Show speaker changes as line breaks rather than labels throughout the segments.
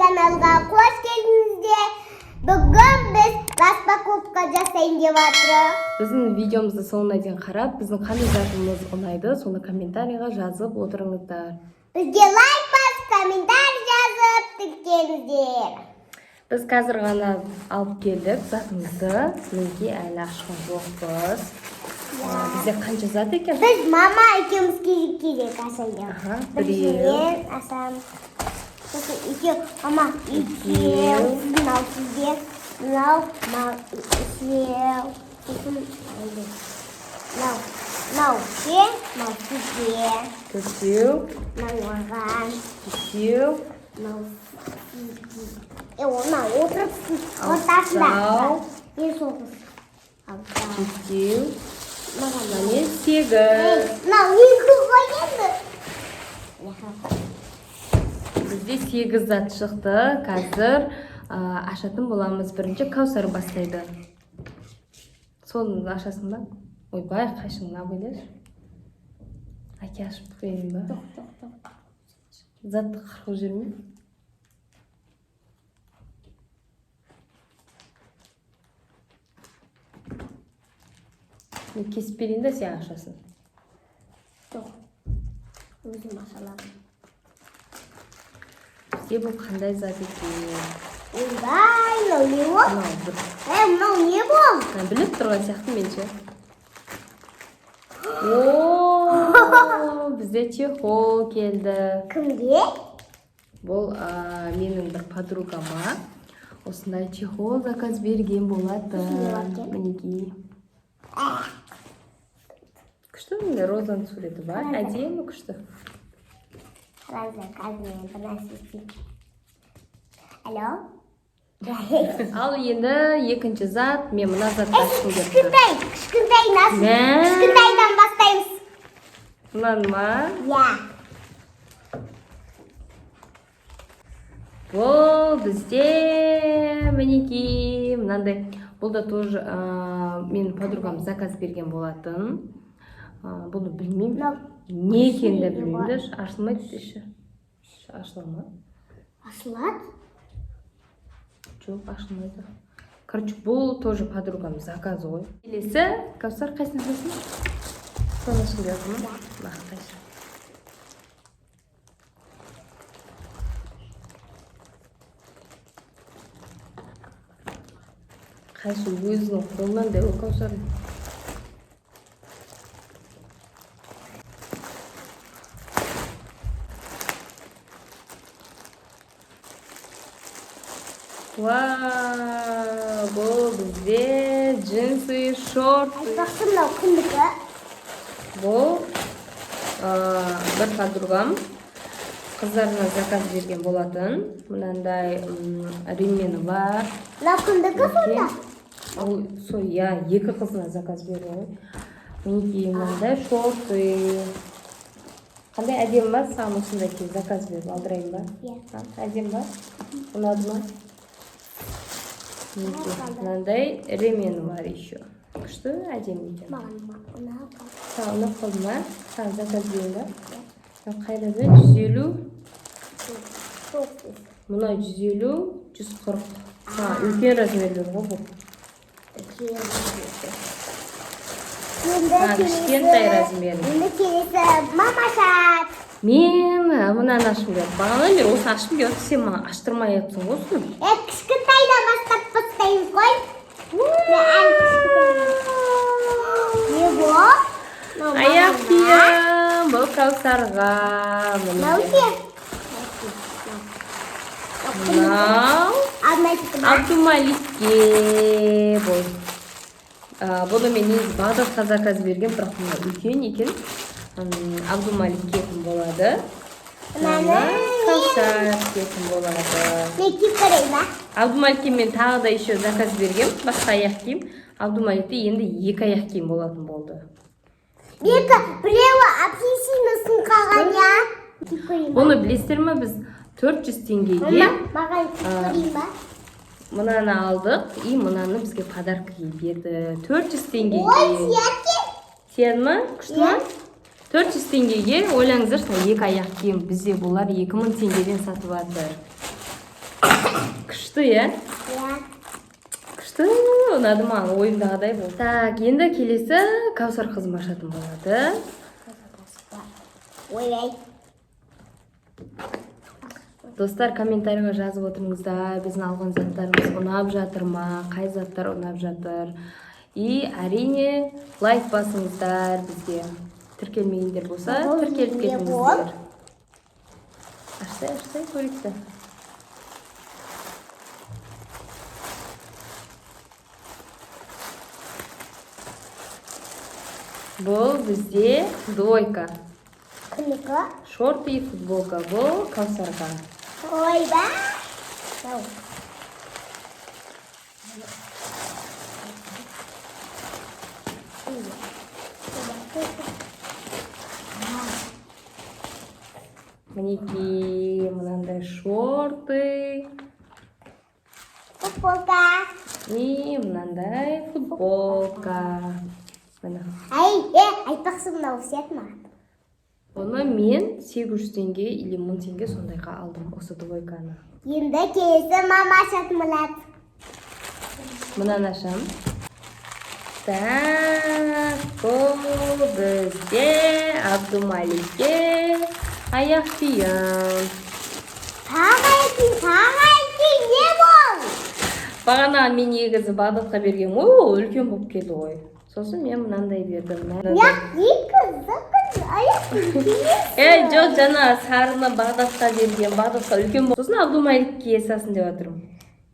Каналға қош келдіңіздер. Бүгін біз распаковка жасайын деп жатырмыз.
Біздің видеомызды соңына дейін қарап, біздің қандай затымыз ұнайды, соны комментарийға жазып отырыңыздар.
Бізге лайк басып, комментарий жазып, тіркеліңіздер.
Біз қазір ғана алып келдік затымызды. Мінекей, әлі ашқан жоқпыз. Бізде қанша зат екен?
Біз мама екеуміз кезек кезек ашайық.
Аха,
Бірінші
біреу.
Мен ашамын. Сосын екеу, мама екеу, мынау сізге, мынау үшеу, сосын мынау, мынау үшеу, мынау сізге,
Төртеу,
мынау маған.
бесеу,
Мынау мынау отырыпсың ортасында.
Алтау.
Мен сол қыз. Алтау.
Жетеу,
Маған
міне сегіз.
Мынау екі ғой енді.
Бізде сегіз зат шықты. Қазір ашатын боламыз. Бірінші Каусар бастайды. Соны ашасың ба? Ойбай, қайшыңды абайлашы. Әке ашып қояйын ба?
Жоқ, жоқ, жоқ.
Затты қырқып жіберме. Мен кесіп берейін да, сен ашасың.
Жоқ. Өзім аша аламын.
Бізде бұл қандай зат екен?
Ойбай, мынау не ол?
Мынау бір.
Мынау не бұл?
Мына біліп тұрған сияқты мен ше. О, бізде чехол келді.
Кімге?
Бұл менің бір подругама осындай чехол заказ берген болатын.
Не бар екен?
Мінекей. Күшті, міне, розаның суреті бар.
Қараңдар.
Әдемі, күшті.
Қараңыздар, қазір мен бір нәрсе істеймін. Алло?
Ал енді екінші зат, мен мына затты ашқым келіп тұр.
Кішкентай, кішкентай нас.
Мә.
Кішкентайдан бастаймыз.
Мынаны ма?
Иә.
Бұл бізде, мінекей, мынандай. Бұл да тоже менің подругам заказ берген болатын. Бұны білмеймін.
Мынау
Не екенін де
не
білмеймін
бар?
даже. Ашылмайды еще. Ашыла ма?
Ашылады.
Жоқ, ашылмайды. Короче, бұл тоже подругам заказ ғой. Келесі, Каусар, қайсысын ашасың? Соны ашқым келіп жатыр ма? Мына қайсы? Қайсы өзінің қолынан дәу, Каусардың. Вау, бұл бізде джинсы, шорты.
Айтпақшы, мынау кімдікі?
Бұл бір подругам қыздарына заказ берген болатын. Мынандай ремені бар.
Мынау кімдікі сонда?
Ол сол, иә, екі қызына заказ берген ғой. Мінекей, мынандай шорты. Қандай әдемі ма? Саған осындай киім заказ беріп алдырайын ба?
Иә.
А, әдемі ба? Ұнады ма? Мінекей, мынандай ремені бар еще. Күшті, әдемі екен.
Маған ұнап қалды.
Саған ұнап қалды ма? Саған заказ берейін ба? Мынау қайда? 150.
Тоғыз.
Мына 150, 140. Саған үлкен размерлер ғой бұл.
Үлкен. Енді
А, кішкентай размері.
Енді келесі мама ашады.
Мен мынаны ашқым келді. Бағанадан бері осыны ашқым келіп отыр, сен маған аштырмай жатсың ғой осыны.
Кішкентайдан бастап бастаймыз ғой. Мен әлі кішкентай. Не бұл? Мынау
Аяқ
мамаға.
киім бұл Каусарға.
Мынау
Мінекей.
ше?
Мынау
Ал мынау ма?
Абдумаликке бұл. Бұны мен негізі Бағдатқа заказ берген, бірақ мына үлкен екен. Абдумалик киетін болады.
Мынаны
Мынаны Каусар киетін болады.
Мен киіп көрейін ба?
Абдумаликке мен тағы да еще заказ бергем, басқа аяқ киім. Абдумаликте енді екі аяқ киім болатын болды.
Екі, біреуі апельсинысын қалған, иә. Киіп көрейін ба?
Бұны білесіздер ме, біз 400 теңгеге
Мама, маған киіп көрейін ба?
мынаны алдық, и мынаны бізге подаркаға берді. 400
Ой,
теңгеге.
сиятты.
Сияды ма? Күшті ма?
Иә.
400 теңгеге, ойлаңыздаршы, мына екі аяқ киім бізде бұлар 2000 теңгеден сатып жатыр. Күшті, иә?
Иә.
Күшті, ұнады маған, ойымдағыдай болды. Так, енді келесі Кәусар қызым ашатын болады.
Ойбай.
Достар, комментарийға жазып отырыңыздар, біздің алған заттарымыз ұнап жатыр ма, қай заттар ұнап жатыр. И әрине, лайк басыңыздар бізге. Тіркелмегендер болса,
Бұл
тіркеліп
не
кетіңіздер. Ашсай, ашсай, көрейік те. Бұл бізде двойка.
Кімдікі?
Шорты и футболка. Бұл Кәусарға.
Ойбай. Ау.
Мінекей, мынандай шорты
Футболка.
И мынандай футболка. Міне.
Ай, айтпақшы, мынау сият маған.
Бұны мен 800 теңге или 1000 теңге сондайға алдым осы двойканы.
Енді келесі мама ашатын болады.
Мынаны ашамын. Так, бұл бізде Абдумаликке аяқ киім.
Тағы аяқ киім, тағы аяқ киім, не бол?
Бағана мен негізі Бағдатқа берген ғой, ол үлкен болып келді ғой. Сосын мен мынандай бердім.
Яқ, екі заказ аяқ киім киесің.
Ей, жоқ, жаңа сарыны Бағдатқа берген, Бағдатқа үлкен болып. Сосын Абдумалик кие салсын деп жатырмын.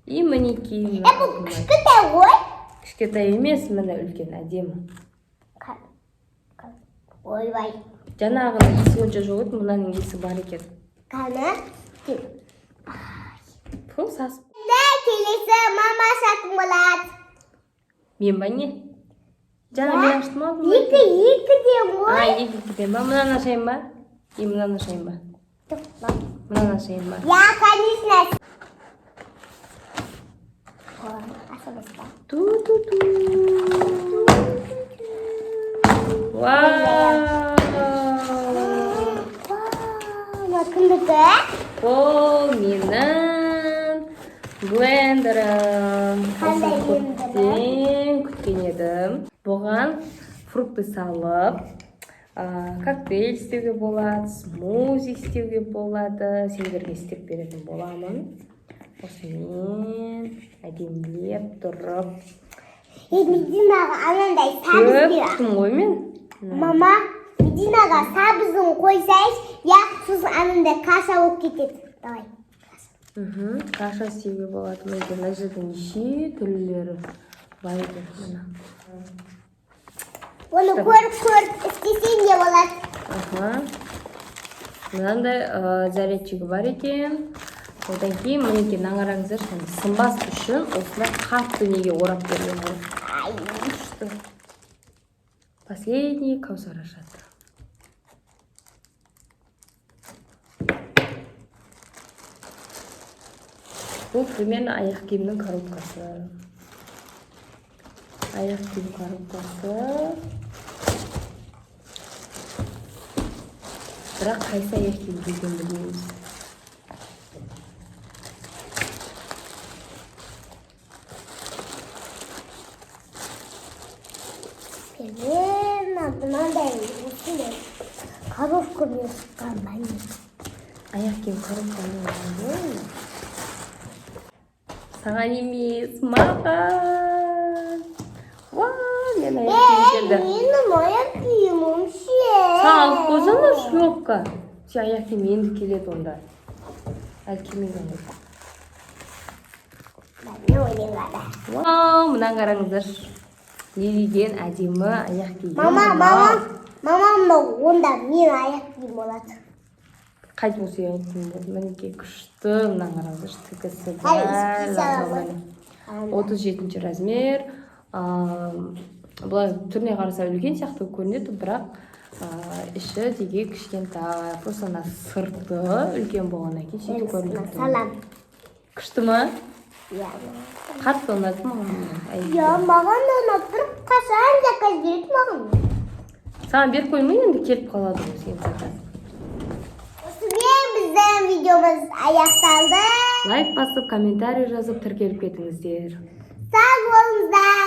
И мінекей мына
Бұл
Абдумалик.
Кішкентай ғой.
Кішкентай емес, міне, үлкен, әдемі.
Ойбай.
Жаңағының иісі онша жоқ еді, мынаның иісі бар екен.
Қаны. Кел.
Фу, сасып.
Енді келесі мама ашатын болады.
Мен ба, не? Жаңа мен аштым ау, Абдумалик.
Екі, екіден
А,
ғой.
екі екіден ба? Мынаны ашайын ба? И мынаны ашайын ба?
Жоқ, мам.
Мынаны ашайын ба?
Я, конечно. Ой, аша баста.
Ту ту ту. Вау!
Вау, мына кімдікі?
Бұл менің блендерім.
Қандай
Осы
блендері?
Көптен күткен едім. Бұған фрукты салып, коктейль істеуге болады, смузи істеуге болады. Сендерге істеп беретін боламын. Осымен әдемілеп тұрып.
Е, Мединаға анандай сабыз
Көп
бер.
күттім ғой мен.
Мама, Мединаға сабызын қойсайшы, я, сосын анандай каша болып кетеді. Давай.
Каша істеуге болады. Мінекей, мына жерде неше түрлері бар екен, міне.
Оны көріп көріп істесең де болады.
Аха. Мынандай зарядчигі бар екен. Одан кейін, мінекей, мына қараңыздаршы, міне, сынбас үшін осындай қатты неге орап берген ғой.
Ай,
Күшті. Последний Кәусар ашады. Бұл примерно аяқ киімнің коробкасы. Аяқ киім коробкасы. Бірақ қайсы аяқ киім екенін білмейміз.
Примерно мынандай осындай коробкамен шыққан ба, не?
Аяқ киім коробкамен ғой. Саған емес, маған. Вау, мен аяқ киім келді.
Менің аяқ киімім ше.
Саған алып қойсana шлепка. Сен аяқ киім енді келеді онда. Әлі келмеген ғой.
Мен ойлаймын.
Вау, мынаны қараңыздаршы. Не деген әдемі аяқ киім.
Мама,
Мынау.
мама, мама, мынау онда мен аяқ киім болады.
Қайтып осы аяқ киім болды. Мінекей, күшті, мынаны қараңыздаршы, тігісі
Әлі
барлығы,
иіс сала
міне. 37 размер. Былай түріне қараса үлкен сияқты көрінеді, бірақ іші деге кішкентай. Просто ана сырты үлкен болғаннан кейін сөйтіп көрінеді.
Салам.
Күшті ма?
Иә.
Қатты ұнады маған мына аяқ
Иә,
киім.
Маған да ұнап тұр. Қашан заказ береді маған?
Саған беріп қоймай, енді келіп қалады ғой сенің заказ.
Осымен біздің видеомыз аяқталды.
Лайк Лайк басып, комментарий жазып, тіркеліп кетіңіздер.
Сау болыңыздар.